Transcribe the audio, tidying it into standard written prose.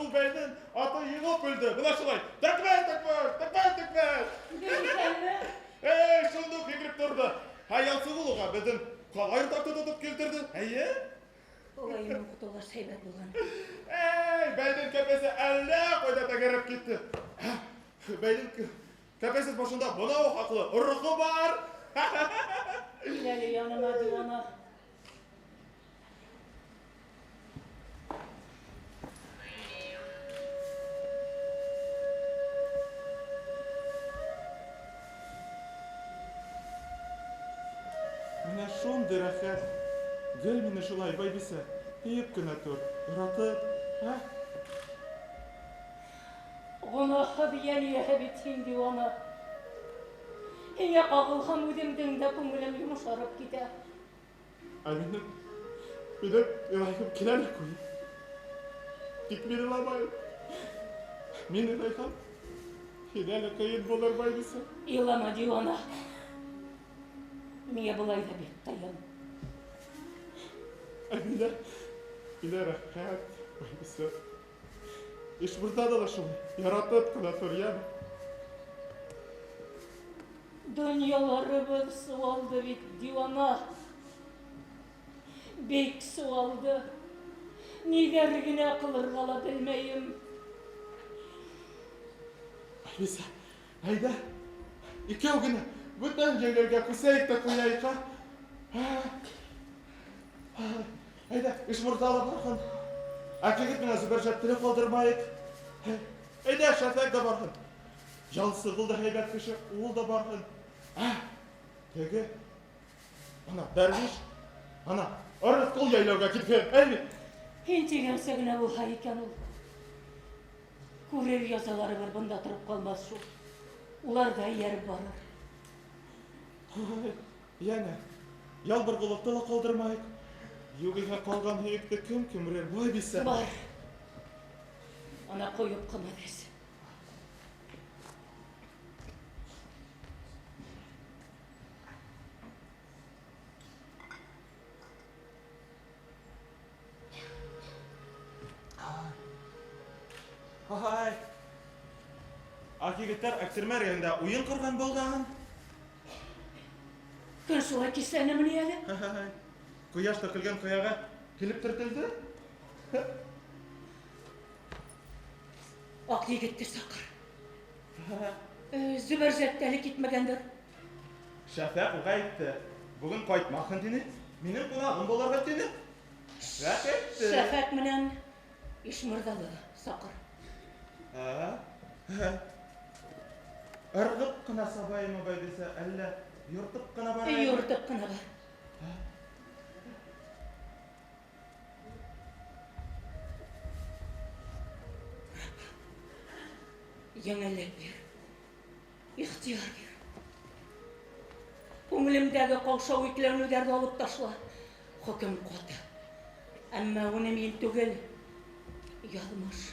Шул бәйнең аты егылып үлде. Менә шулай. Тәкбәр, тәкбәр, тәкбәр, тәкбәр. Дөресәнме? Эй, шундук йөгереп торды. Ә Ялсыгул уга безнең калай уртакты тотып килтерде. Әйе? Олайының котылгач һәйбәт булган. Эй, бәйнең кәпәсе әллә кайда тәгәрәп китте. Бәйнең кәпәсе башында бынау хаклы ыргы бар. Кил әле яныма, дивана. Менә шундый рәхәт. Гел мине шулай, байбисә, һөеп кенә тор, яратып, ә? Гөнаһы биялияһе бит син, дивана. Һиңә кагылһам, үземнең дә күңелем йомшарып китә. Ә минем, минем елайһым килә лә куя. Тик мин еламайым. Мин елайһам, һиңә әле кыен булыр, байбисә. Елама, дивана. Миңа болай да бик кыен. Ә минә, минә рәхәт, байбисә. Ишмурзада да шулай, яратып кына тор, яме. Дөньяларыбыз суалды бит, дивана. Бик суалды. Ниләр генә кылырга ла белмәем. Алиса, әйдә, икәү генә бүтән җәйләүгә күчәйек тә куяйык, а? Әйдә, Ишмурза ла барсын. Акъегет менә Зөбәрҗәтне дә калдырмаек. Әйдә, Шәфәк дә барсын. Җансыгыл да һәйбәт кеше, ул да барсын. Ә, теге, ана, дәрвиш, ана, Ырыскул җәйләүгә киткән, әйме? Һин дигәнчә генә булһа икән ул. Күрер язалары бер бында торып калмас шул. Улар да ияреп барыр. Ай, янә, ялбыргылыкты ла калдырмаек. Югыйһә калган һөекте кем кимерер, бай бисә. Бар. Ана коеп кына бес. Ай. Ак егетләр Әктермә районында уен корган булган. Көн шулай кичләнәмени әле? Ай. Кояш та көлгән кыяга килеп төртелде. Ак егетте сакыр. Зөбәрҗәт әле китмәгәндер. Шәфәкъ уга әйтте. Бүген кайтмасын дине. Минем кунагым булырга дине. Шәфәкъ әйтте. Шәфәкъ менән Ишмырдалы сакыр. Ыргып кына сабаймы бай дисә, әллә юртып кына бараймы? Юртып кына бар. Җиңеллек бир, ихтыяр бир. Күңелемдәге каушау икеләнүләрне алып ташла. Хөкем каты. Әмма уны мин түгел, язмыш.